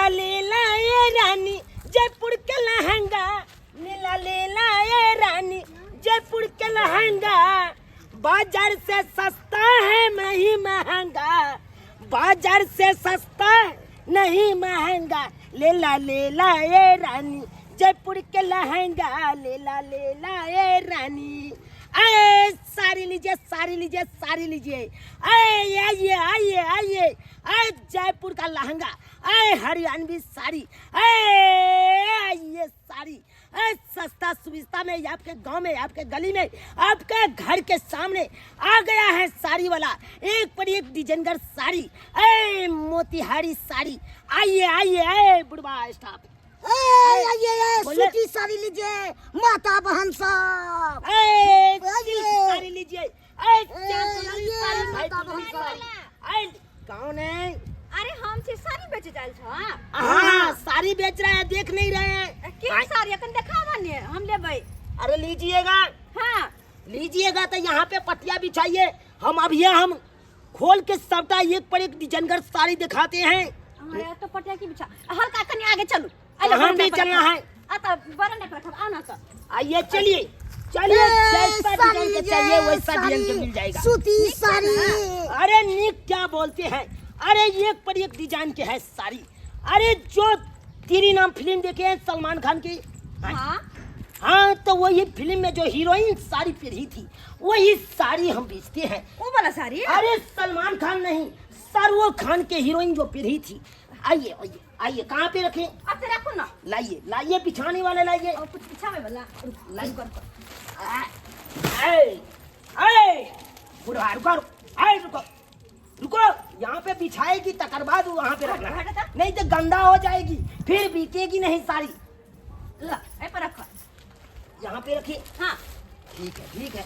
लेला लेला ए रानी जयपुर के लहंगा, लेला लेला ए रानी जयपुर के लहंगा, बाजार से सस्ता है नहीं महंगा, बाजार से सस्ता नहीं महंगा, लेला लेला ए रानी जयपुर के लहंगा, लेला लेला ए रानी। अरे साड़ी लीजिए, साड़ी लीजिए, साड़ी लीजिए, अरे आइए आइए आइए, अरे जयपुर का लहंगा, अरे हरियाणवी साड़ी, अरे आइए साड़ी, अरे सस्ता सुविस्ता में आपके गांव में, आपके गली में, आपके घर के सामने आ गया है साड़ी वाला, एक पर एक डिजाइनर साड़ी, अरे मोतिहारी साड़ी, आइए आइए, अरे बुढ़वा स्टाफ, ए, आइए, आइए, बोले। सूती साड़ी लीजिए माता बहन सब, ए, सिल्क आइए। साड़ी लीजिए, ए, चांदनी आइए, साड़ी, भाई माता तुम बहन सब। ए, कौन है? अरे हम से साड़ी बेचे जाल छ। हाँ साड़ी बेच रहा है, देख नहीं रहे हैं। के साड़ी अखन देखावा ने, हम लेबै। अरे लीजिएगा। हाँ। लीजिएगा तो यहाँ पे पटिया बिछाइए, हम अभी हम खोल के सबटा एक पर एक डिजाइनर साड़ी दिखाते हैं। अरे तो पटिया की बिछा, हल्का कनी आगे चलू। अरे कहाँ भी चलना है? आ तो बरंडा पर रखब, आना तो। आइए चलिए चलिए, ए, जैसा साड़ी डिजाइन के लीजिए, चाहिए वैसा डिजाइन के साड़ी, मिल जाएगा। सूती साड़ी। अरे निक क्या बोलते हैं, अरे एक पर एक डिजाइन के है साड़ी। अरे जो तेरी नाम फिल्म देखे हैं सलमान खान की, हाँ। हाँ तो वही फिल्म में जो हीरोइन साड़ी पहनी थी वही साड़ी हम बेचते हैं। वो वाला साड़ी? अरे सलमान खान नहीं, शाहरुख खान के हीरोइन जो पहनी थी। आइए आइए आइए, कहाँ पे रखें? अब तो रखो ना। लाइए लाइए, बिछाने वाले लाइए। और कुछ बिछावे वाला? लाइए। आए, आए, बुढ़ा, रुको, रुको, आए, रुको, रुको, यहाँ पे बिछाएगी तकर बाद वहाँ पे रखना, हट, हट, हट। नहीं तो गंदा हो जाएगी, फिर बीतेगी नहीं साड़ी। ला, ए पर रखो। यहाँ पे रखिए। हाँ। ठीक है ठीक है।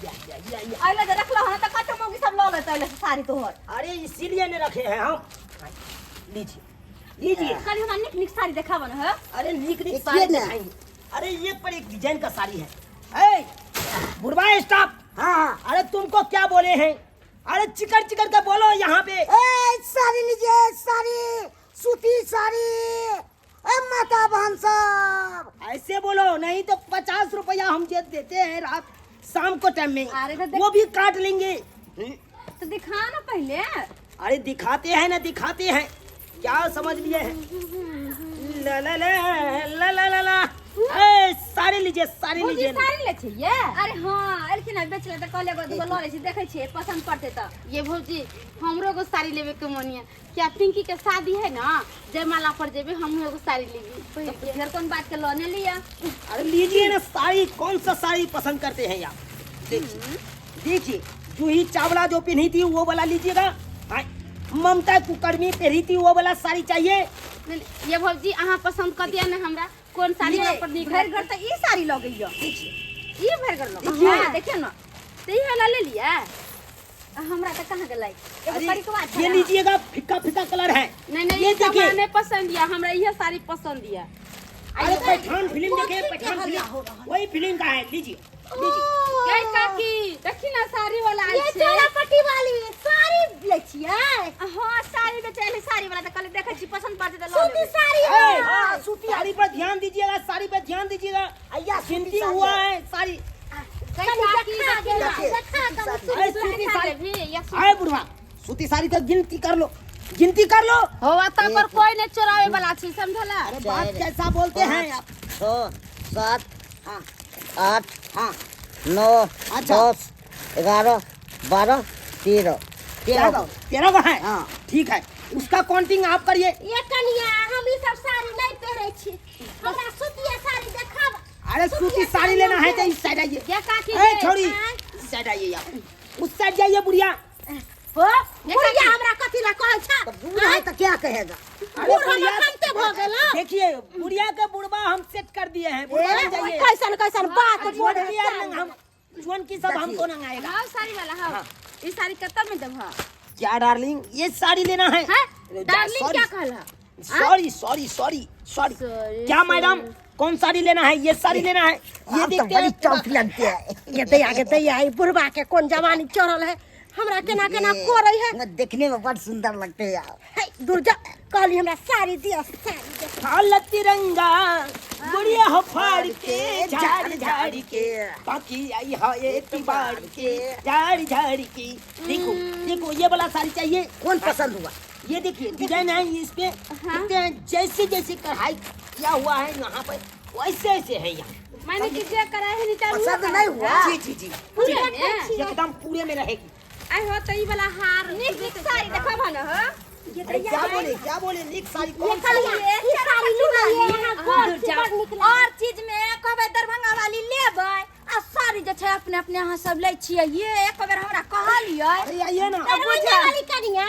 या, या, या, या। अइला जे रखलो हन त कत मौगी सब ल लेतै अइला से साड़ी तोहर। अरे इसीलिए ने रखे हैं हम। लीजिए लीजिए। कल हमरा निक निक साड़ी देखाबन है। अरे निक निक देखिए साड़ी ना। दिखाएंगे। अरे एक पर एक डिजाइन का साड़ी है। ए बुढ़वा स्टाफ। हाँ। अरे तुमको क्या बोले हैं? अरे चिकर चिकर के बोलो यहाँ पे। ए साड़ी लीजिए, साड़ी, सूती साड़ी, ए माता बहन सब। ऐसे बोलो, नहीं तो 50 रुपया हम जे देते हैं रात शाम को टाइम में, अरे तो देख- वो भी काट लेंगे। तो दिखा ना पहले। अरे दिखाते हैं ना, दिखाते हैं, क्या समझ लिए हैं? ला ला ला ला ला ला ला। ए, साड़ी लीजिए, साड़ी भौजी, लीजिए। साड़ी ले चाहिए? अरे हाँ, एलखिन है बेचले त कहले एगो दूगो ल लै छी, देखै छियै पसंद पड़तै त। ये भौजी हमरो एगो साड़ी लेवे के मन है, क्या पिंकी के शादी है ना, जयमाला पर जेबे हमहू एगो साड़ी लेबी। तो फिर कौन बात के लने लिया? अरे लीजिए ना साड़ी, कौन सा साड़ी पसंद करते हैं आप? देखिए देखिए, जूही चावला जो पहनी थी वो वाला लीजिएगा। हाँ, ममता कुकर्मी पहनी थी वो वाला साड़ी चाहिए। नहीं, ये भौजी अहाँ पसंद कर दिया ना हमरा, कौन साड़ी ये हमरा पर नीक भरि लगतै? घर त ई साड़ी लगैया। ई भरि घर लगैया? देखिए। हाँ, देखिए ना। त ई वाला ले लिया। हमरा त कहाँ गेलै? एगो अरे, करिकवा ये छलै। लीजिएगा, फीका फीका कलर है। नहीं, नहीं, ये ये देखिए। हमरा नहीं पसंद या, हमरा यह साड़ी पसंद या। अरे पठान फिल्म कौन देखे, सी पठान के फिल्म, हल्ला हो रहा है? वही फिल्म का है। लीजिए लीजिए। गई काकी, देखी ना साड़ी वाला आयल ये छै। चोरा पट्टी वाली साड़ी लै छियै? हाँ, साड़ी बेचै ले, साड़ी वाला त कहले देखै छी पसंद पड़तै त ल सूती लेबै। साड़ी ए, है। हाँ, सूती साड़ी पर ध्यान दीजिएगा, साड़ी पर ध्यान दीजिएगा। अय्या, सूती गिनती साड़ी हुआ है। है साड़ी। गई कनी काकी, देखा देखी ना। देखा, देखा, कनी अरे, सूती सूती देखा साड़ी। लेबही, या सूती? आए बुढ़वा, सूती साड़ी तो गिनती कर लो, गिनती कर लो। हो, तब पर कोई नहीं चोरावे वाला छी, समझला? अरे बात कैसा बोलते हैं आप? 6 7 हाँ। 8 हाँ। 9 अच्छा। 10 11 12 13। 13 गो, 13 गो है। हाँ। ठीक है, उसका काउंटिंग आप करिए। ये कनिया, हम ई सब साड़ी नहीं पहरे छी, हमरा सूती साड़ी देखाब। अरे सूती साड़ी लेना है तो इस साइड आइए। क्या काकी ए, गे? छोड़ी, इस साइड आइए आप, उस साइड जाइए बुढ़िया। हो, बुढ़िया हमरा कथी ला कहै छ? तो बूढ़ा है तो क्या कहेगा? अरे बूढ़ हमरा बुढ़िया कमते भ गेल। देखिए, बुढ़िया के बुढ़वा हम सेट कर दिए हैं। बुढ़वा बन जाइए। कैसन कैसन बात जुअन बोले की यार नंग हम, जुअन की सब हमको नंग आएगा। हाँ, साड़ी वाला, हाँ। हाँ। ये साड़ी कत्ता में देबह? क्या डार्लिंग, ये साड़ी लेना है? हाँ? अरे, डार्लिंग सॉरी। क्या कहला? Sorry sorry sorry sorry. Sorry, क्या मैडम, कौन साड़ी लेना है? ये साड़ी लेना है? ये आप तो देखते बड़ी हैं चौक लगती है। ये दैया के दैया, ई बुढ़वा के कोन जवानी चढ़ल है। हमरा केना केना करै है। देखने में बड़ सुंदर लगते हैं यार। है दुर्जा कहली हमरा साड़ी दिअ, साड़ी दिअ। हाल तिरंगा गुड़िया हो फाड़ के झाड़ झाड़ के बाकी आई है एक बार के झाड़ झाड़ के। देखो देखो ये वाला साड़ी चाहिए। कौन पसंद हुआ? ये देखिए डिजाइन है इस पे। देखते हैं जैसे जैसे कढ़ाई किया हुआ है यहाँ पर वैसे ऐसे है यहाँ। मैंने कि जे कराए है नीचा पसंद नहीं हुआ? जी जी जी पूरे में एकदम पूरे में रहेगी। आई हो त ई वाला हार नीक नीक साड़ी देखब न हो। अरे क्या बोले क्या बोले नीक साड़ी कौन ये साड़ी, ई साड़ी लूना ये यहाँ गोर से बड़ नीक लागत। और चीज में कहबै दरभंगा वाली लेबै आ साड़ी जे छै अपने अपने अहाँ सब लै छियै। ये एक बेर हमरा कहलियै। अरे आइए ना। दरभंगा वाली कनिया,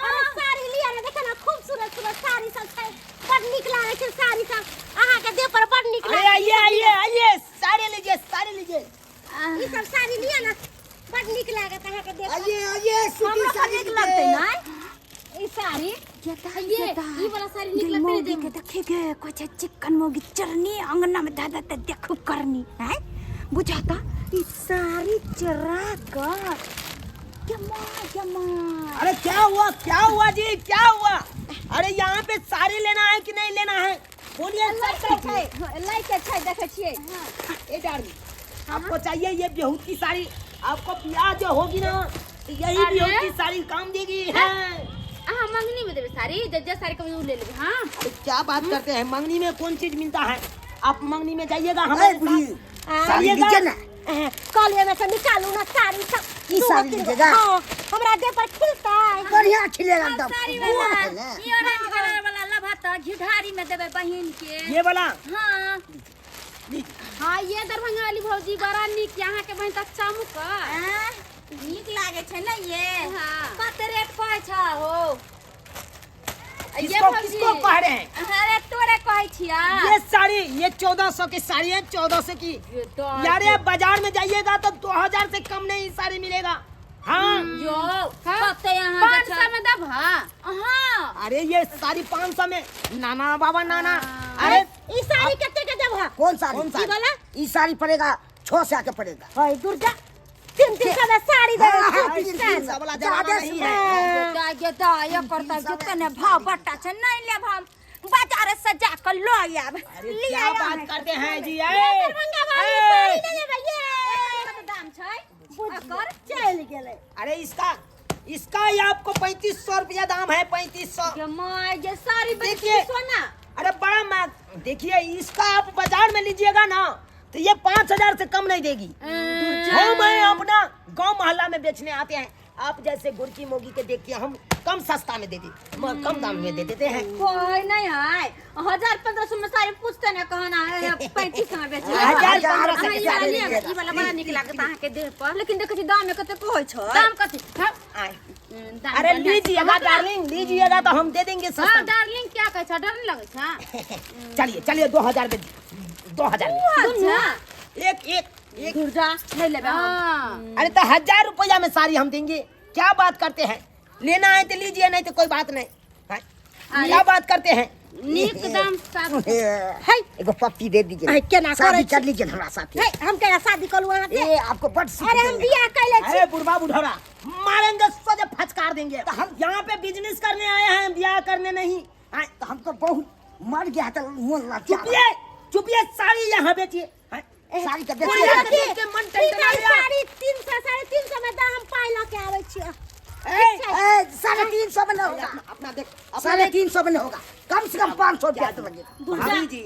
अरे साड़ी लिया ना, देखे ना खूबसूरत सूरत साड़ी सब छै, बड़ नीक लागै छै साड़ी सब, अहाँ के देह पर बड़ नीक अरे लागै। आइए आइए आइए साड़ी लीजिए साड़ी लीजिए। ई सब साड़ी लिया ना, बड़ नीक लागत अहाँ के देह पर। आइए आइए सूती हमरा साड़ी नीक लगतै लीजिए। नै ई साड़ी ये ई वाला साड़ी नीक लगतै मौगी के देखी गे कहै छै चिकन मौगी चरनी अंगना में दादा ते देखू करनी हैं बुझाता ई साड़ी चरा कर के माँ के माँ। अरे क्या हुआ जी क्या हुआ? अरे यहाँ पे साड़ी लेना है कि नहीं लेना है बोलिए। सब छै लै के छै देखै छियै। ए डार्लिंग आपको चाहिए ये बेहूत की साड़ी? आपको ब्याह जो होगी ना तो यही अरे? बेहूत की साड़ी काम देगी है। अहाँ मंगनी में देबै साड़ी, जे जे साड़ी कभी उ ले लेबै। हाँ अरे क्या बात करते हैं, मंगनी में कौन चीज मिलता है? आप मंगनी में जाइएगा हमारे ए बुढ़ी, साथ। साड़ी चलिएगा। लीजिए ना। कहलियै ने से निकालू ना साड़ी सब। की साड़ी लीजिएगा? हाँ, हमरा देह पर खिलता है। बढ़िया खिलेगा एकदम। साड़ी गोर वाला है ना। ई ऑरेंज कलर वाला लभा त घिढारी में देबै बहिन के। ये वाला? हाँ हाँ ये दरभंगा वाली भौजी बड़ा नीक, यहाँ के बहिन त चमक। नीक लागे छै ने ये। हाँ। कते रेट कहै छ हो? ये किसको भौजी। किसको कह रहे हैं? अरे तोरे कहै छिया। ये साड़ी ये 1400 की साड़ी है, 1400 की। यार ये बाजार में जाइएगा तो 2000 से कम नहीं साड़ी मिलेगा। हाँ यो कते यहाँ जे 500 में दब। हाँ हाँ अरे ये साड़ी 500 में। नाना बाबा नाना। अरे ई साड़ी कते के देब? कौन साड़ी? कौन साड़ी? ई वाला? ई साड़ी पड़ेगा 600 के पड़ेगा। हाय दुर्गा 300 में साड़ी देबै। हाँ, तीन तीन तीन सौ वाला जमाना ज्यादा नहीं से है। गे दा ये करता जितने भाव बट्टा छै नहीं लेब हम, बाजार से जाकर ल आब। अरे ले क्या आब। बात करते हैं जी। दरभंगा वाली साड़ी ले लेबै ये। कते दाम छै एकर? चलि गेलै। अरे इसका इसका ये आपको 3500 रुपया दाम है, 3500। गे my गे साड़ी देखिए। बेची सोना। अरे बड़ा महंग देखिए इसका आप बाजार में लीजिएगा ना तो ये 5000 से कम नहीं देगी। हम है अपना गांव मोहल्ला में बेचने आते हैं, आप जैसे गुड़की मोगी के देखिए हम कम सस्ता में दे दे, कम दाम में दे देते हैं। कोई नहीं है 1000-1500 में साड़ी पूछते ना कहना है 3500 में बेचे। 1000-1500 के ई साड़ी वाला लिअ, लीजिएगा। ई वाला बड़ा नीक लागत अहाँ के देह पर। लेकिन देखै छी दाम कते कहै छै। दाम कथी? हाँ। आए। दाम अरे बढ़िया। लीजिएगा डार्लिंग, लीजिएगा तो हम दे देंगे सस्ता। हाँ डार्लिंग क्या कहै छ, डर नहीं लगै छ? चलिए चलिए 2000 में, 2000 में। अच्छा एक एक एक दुर्गा नहीं लेबै हम। हाँ। अरे तो 1000 रुपया में साड़ी हम देंगे, क्या बात करते हैं। लेना है तो लीजिए नहीं तो कोई बात नहीं। हाँ, क्या बात करते हैं। नीक दाम साथ। है एगो पप्पी दे दीजिए। है, केना शादी करै छी? कर लीजिए हमरा साथे। है, हम केना शादी करू अहाँ के? ए आपको बड़ सुख अरे हम देंगे। बियाह कैले छी। अरे बुढ़वा बुढ़ौरा मारेंगे सोझे फचकार देंगे। तो हम यहाँ पे बिजनेस करने आए हैं, ब्याह करने नहीं। हाँ, तो हमको बहुत मर गया तो मोन लग चुपिए चुपिए, साड़ी यहाँ बेचिए। हाँ, साड़ी के बुढ़िया बेचिए। के देख के मन टनटना गया। साड़ी 300 350 में दाम पाइ लऽ के आबै छी। ए, ए, 350 में नहीं होगा। अपना अपना देख, अपना 350 में नहीं होगा, कम से कम 500 रुपया तो लगेगा। भाभी जी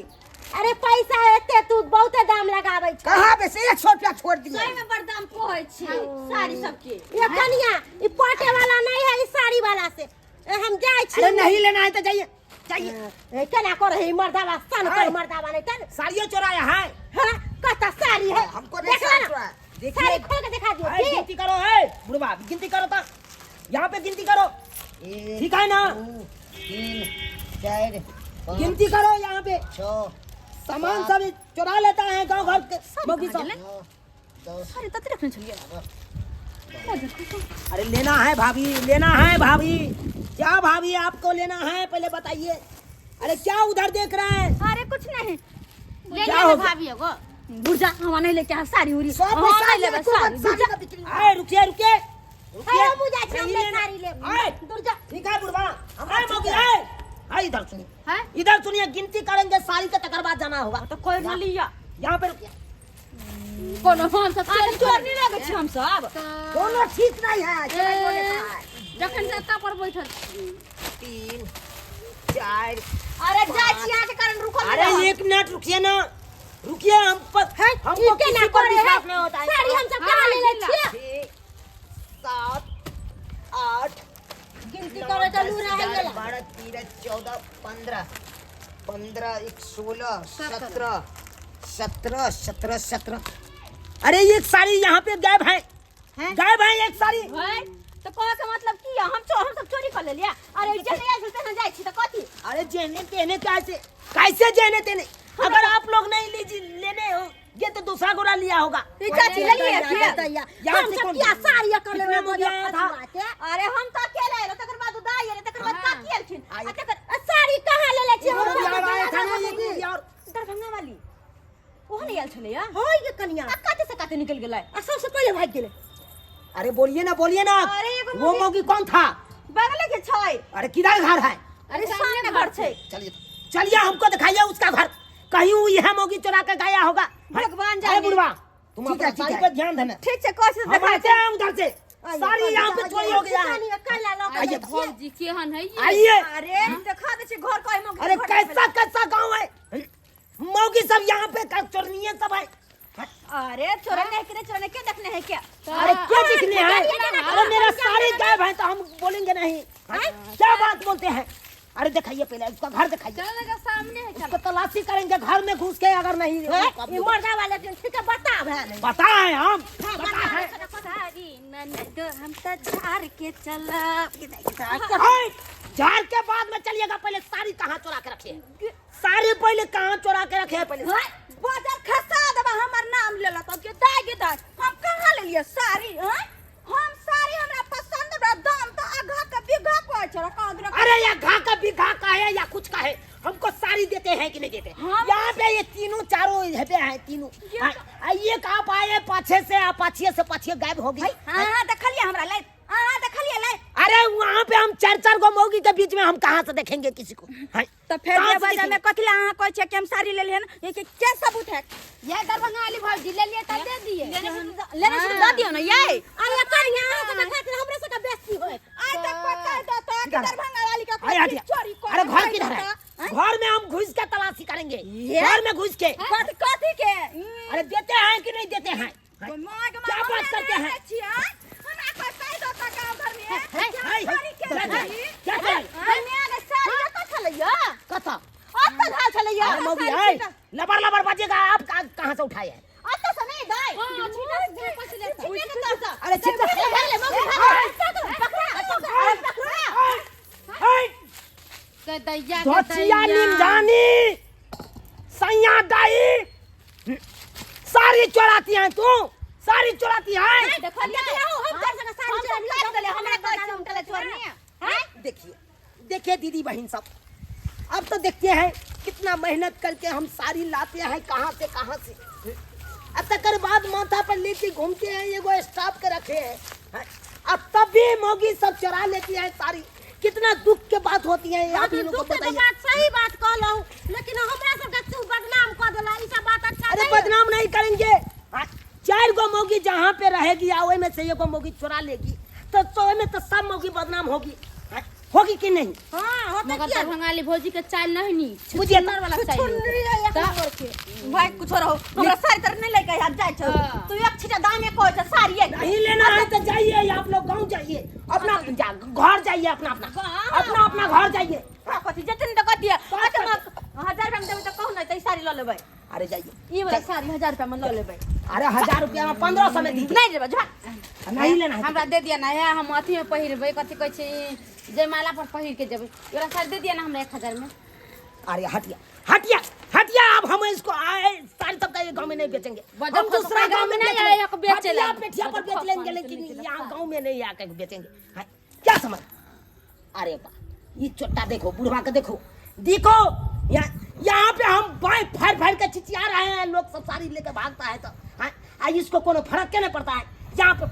अरे पैसा एते तू बहुते दाम लगाबै छ। कहाँ बेसे 100 रुपया छोड़ दिए। सही में बड़ दाम कहै छै साड़ी सबके। ये कनिया ई पटे वाला नहीं है, ई साड़ी वाला से। ए, हम जाइ छी। अरे नहीं लेना है तो जाइए जाइए। ए, केना करे है मर्दावा सन कर मर्दावा नहीं तन साड़ियों चुराया है। हां कत साड़ी है हमको नहीं देखला साड़ी ना। चुराया। देखिए। साड़ी खोल के दिखा दियो। अरे गिनती करो है बुढ़वा, गिनती करो ता यहाँ पे गिनती करो, ठीक है ना? 2 3 4 5 गिनती करो यहाँ पे। 6 सामान सब चुरा लेता है गांव घर के मौगी सब। 9 10 अरे तते रखने छलियै। अरे लेना है भाभी, लेना है भाभी, क्या भाभी आपको लेना है पहले बताइए। अरे क्या उधर देख रहे हैं? अरे कुछ नहीं ले क्या ले हो गया? भाभी एगो बुर्जा हम नहीं लेके आ साड़ी उड़ी। सब हम पैसा नहीं लेबै लेके साड़ी साड़ी का बिक्री। अरे रुकिए रुकिए रुकिए। हम जाइ छी, हम नहीं नहीं लेना। साड़ी लेब। आए। दूर जा। ठीक है बुढ़वा, आए मौगी, आए आए, इधर सुनिए, हैं? इधर सुनिए, गिनती करेंगे साड़ी के, तकर बाद जाना होगा। तो कोई न लिया। यहाँ पे रुकिए। कोनो हम सब अरे चोर नहीं लगै छी हम सब। कोनो ठीक नहीं है, चोराई बोले का है। जखन सत्ता पर बैठल। 3 4। अरे जाइ छी अहाँके कारण रुकल। अरे 1 मिनट रुकिए ना, रुकिए, हम पर हमको ई केना किसी पर करे है? विश्वास नहीं होता है। साड़ी हम सब कहाँ लेले छियै? 6 7 8 गिनती 9 करे तऽ 10 लूरा है 11 गेला। 12 13 14 15 15 1 16 17 17 17 17। अरे एक साड़ी यहाँ पे गायब है, गायब है एक साड़ी। भाई तो कह के मतलब की हम चोर, हम सब चोरी कर लेलियै। अरे जे नहीं आयल तेने जाइ छी तऽ कथी? अरे जेने तेने कैसे, कैसे जेने तेने? अगर आप लोग नहीं लीजिए लेने हो ये तो दूसरा गोरा लिया होगा। ई चाची लेलियै की? यहाँ हम से सब कौन? किया साड़ी कर लेबै कितना मोगी आया था? अरे हम तो अकेले एलो, तकर बाद दाई एलै, तकर बाद काकी एलखिन। आ तकर साड़ी कहाँ लेले छियै? हम मोगी सब और आया था ना एक मोगी और। दरभंगा वाली ओहो नहि आयल छलैया। हो ये कनिया। आ कते से कते निकलि गेलै? आ सबसे पहिले भागि गेलै। अरे बोलिए ना, बोलिए ना। अरे एगो वो मोगी कौन था? बगले के छै। अरे किधर घर है? अरे सामने घर छै। चलिए चलिए, हमको दिखाइए उसका घर, कहीं वो यह मोगी चुरा के गया होगा। भगवान अरे जाने। बुढ़वा, तुम ठीक है, अपना ठीक साड़ी है। पर ध्यान देना। ठीक छै, कहै छी हम देखा। आते हैं उधर से, साड़ी यहाँ पे चोरी हो गया है। आइए भौजी, केहन है ये? आइए। अरे देखा दै छै घर कहि मोगी। अरे घर कैसा कैसा गांव है, मौगी सब यहाँ पे चोरनिये सब है। अरे चोरने के चोरने के देखने है क्या? अरे क्या देखने है? अरे मेरा साड़ी गायब है तो हम बोलेंगे नहीं? क्या बात बोलते हैं। अरे दिखाइए पहले उसका घर दिखाइए। चल लगा सामने है, चल। उसको तलाशी करेंगे घर में घुस के, अगर नहीं ई मर्दा वाले दिन ठीक है बता भए नहीं। पता है हम, पता है। सारी ननद हम त झाड़ के चलब। हाय, झाड़ के बाद में चलिएगा, पहले साड़ी कहाँ चुरा के रखे, साड़ी पहले कहाँ चुरा के रखे पहले। बाजार खसा देबा हमर नाम लेला त के दाय के दाय। हम कहाँ लेलियै साड़ी? हैं हम साड़ी हमरा पसंद बा, दाम त आधा के बीघा कहै छै, कहाँ दिन। अरे या घा का बीघा का है या कुछ का है, हमको साड़ी देते हैं कि नहीं देते? यहाँ पे ये तीनों चारों हेबे हैं तीनों। हाँ, एक आप आए पाछे से, आप पाछे से पाछे गायब हो गई। हां देखलियै हमरा लै, हां देखलियै लै। अरे वहाँ पे हम 4 4 गो मौगी के बीच में हम कहाँ से देखेंगे किसी को? हाँ, त फेर कहाँ जे से बाजार देखेंगे? में कथि ला अहाँ कहै छियै कि हम साड़ी लेलियै हन? ये के के सबूत है? ये दरभंगा वाली भौजी ले लिए त दे दिए। लेने से दऽ दियौ ने यै। अरे कनिया अहाँ सबके खातिर हमरे सबके बेइज्जती होय। आइ तक पता दऽ त कि किधर है? दरभंगा वाली के अरे हटिया। चोरी कर। अरे घर किधर है? घर में हम घुस के तलाशी करेंगे, घर में घुस के। कथि कथि के? अरे देते हैं कि नहीं देते हैं? माँ के क्या बात करते हैं? हमरा कोई कहि दऽ त गाँव घर में हाय, हाय, चोरी के क्या साड़ी? क्या क्या कन्या के साड़ी कतऽ छलैया? कथा ओतऽ धाल छलैया। अरे मौगी है, लबर लबर बजेगा। आप कहाँ से उठाए हैं? ओतऽ से नहि दाइ। हां, छीटा से पैसे लेता। छिटे के तरसँ। अरे छिटा। भगले मौगी, भगले। पकड़ा पकड़ा पकड़ा। हाय, के दैया के धोचिया दैया। निमजानी सैया दाई सारी चुराती हैं तू, सारी चुराती है। देखलियै हम तोर सबके साड़ी हम चोरा सब काटि देले, हमरा कहै छै हम तले चोरनी। देखिए देखिए दीदी बहन सब, अब तो देखते हैं कितना मेहनत करके हम साड़ी लाते हैं कहाँ से कहाँ से। अब तक बाद माथा पर लेके घूमते हैं, ये स्टाफ के रखे हैं। अब तब भी मोगी सब चुरा लेती है साड़ी। कितना दुख के बात होती है आप ही लोग को दुख के बताइए। बात सही बात कहलहुँ, लेकिन हमरा सबके तू बदनाम कऽ देला, ई सब बात अच्छा अरे नहीं। बदनाम नहीं करेंगे। हाँ, 4 गो मोगी जहाँ पे रहेगी आ ओहि में से एगो मोगी चुरा लेगी तो ओहि में तो सब मोगी बदनाम होगी। हाँ, होगी कि नहीं? हाँ होते मगर किया? दरभंगा वाली भौजी के चाल नहीं नी, बुझिए छुछुनर वाला चाल। छुछुनरी है एक नंबर के। भाई कुछो रहो, हमरा साड़ी तर नहीं लेके हाथ जाइ छौ। हाँ। तू एक छीटा दामे कहै छ साड़ी एक। नहीं लेना है तो जाइए आप लोग गांव जाइए, अपना घर जाइए, अपना अपना अपना अपना घर जाइए। कथी जतन तऽ कथी अच्छा 1000 रुपया में देबै तऽ कहू ने तऽ ई साड़ी लऽ लेबै। अरे जाइए ई वाला साड़ी 1000 रुपया में लऽ लेबै। अरे 1000 रुपया में 1500 में दीजिए। नहीं लेबै, जा। नहीं लेना है। हमरा दे दिया ना, हे हम अथी में पहिरबै, कथी कहै छै जयमाला पर पहिर के जेबै। एवला साड़ी दे दिया ना हमरा 1000 में। अरे हटिया हटिया हटिया, अब हम इसको आए साड़ी तक ये गांव में नहीं बेचेंगे, बजट हम खत्म दूसरा कर गांव में नहीं बेच आए, लेंगे। एक बेचे हटिया लेंगे। पेठिया पर बजट बेच खत्म लेंगे, कर लेकिन लेंगे। यहाँ गांव में नहीं आके बेचेंगे। हाँ, क्या समझ? अरे बा ये चोटा देखो, बुढ़वा के देखो, देखो यहाँ पे हम बाएं फाड़ फाड़ के चिचिया रहे हैं, लोग सब साड़ी लेके भागता है तो हाँ, आ इसको कोनो फर्क के नहीं पड़ता है। यहाँ पे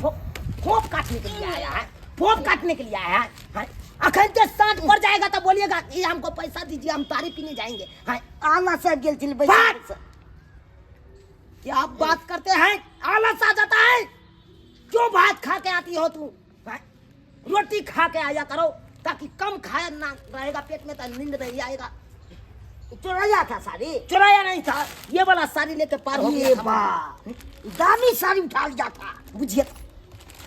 फोप काटने के लिए आया है, फोप काटने के लिए आया है। हाँ, अखन के साँझ पड़ जाएगा तो बोलिएगा कि हमको पैसा दीजिए, हम तारी पीने जाएंगे। हाँ, आलस आबि गेल छलै बात! बैस। क्या आप बात करते हैं, आलस आ जाता है। क्यों भात खा के आती हो तू? हाँ, रोटी खा के आया करो ताकि कम खाया ना रहेगा पेट में तो नींद नहीं आएगा। चोराया था साड़ी? चुराया नहीं था, ये वाला साड़ी लेके पार हो गया ये था। बा दामी साड़ी उठा लिया था। बुझिए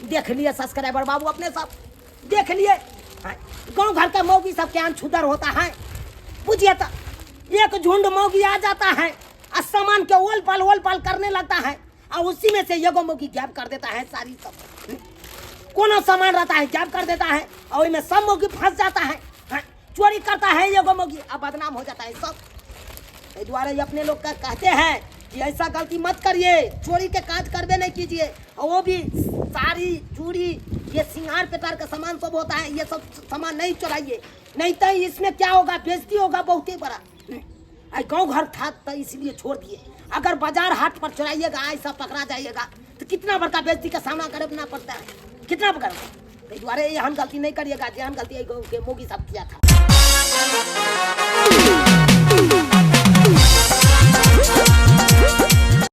देख लिए सब्सक्राइबर बाबू अपने सब देख लिए। हाँ, गांव घर का मौगी सब के छुदर होता है। बुझिए तो एक झुंड मौगी आ जाता है और सामान के ओल पाल करने लगता है और उसी में से एगो मौगी गैप कर देता है सारी सब। कोनो सामान रहता है गैप कर देता है और ओहिमे सब मौगी फंस जाता है। हाँ, चोरी करता है एगो मौगी अब बदनाम हो जाता है सब। एहि दुआरे ये अपने लोग का कहते हैं कि ऐसा गलती मत करिए, चोरी के काज करबे नहीं कीजिए। और वो भी साड़ी चूड़ी ये सिंगार पेटार का सामान सब होता है, ये सब सामान नहीं चुराइए, नहीं तो इसमें क्या होगा, बेइज्जती होगा बहुत ही बड़ा। आई गाँव घर था तो इसलिए छोड़ दिए, अगर बाजार हाट पर चुराइएगा ऐसा पकड़ा जाइएगा तो कितना बड़का बेइज्जती का सामना करना पड़ता है, कितना बड़का। एहि दुआरे एहन गलती नहीं करिएगा जेहन गलती एहि गाँव के मौगी सब किया था।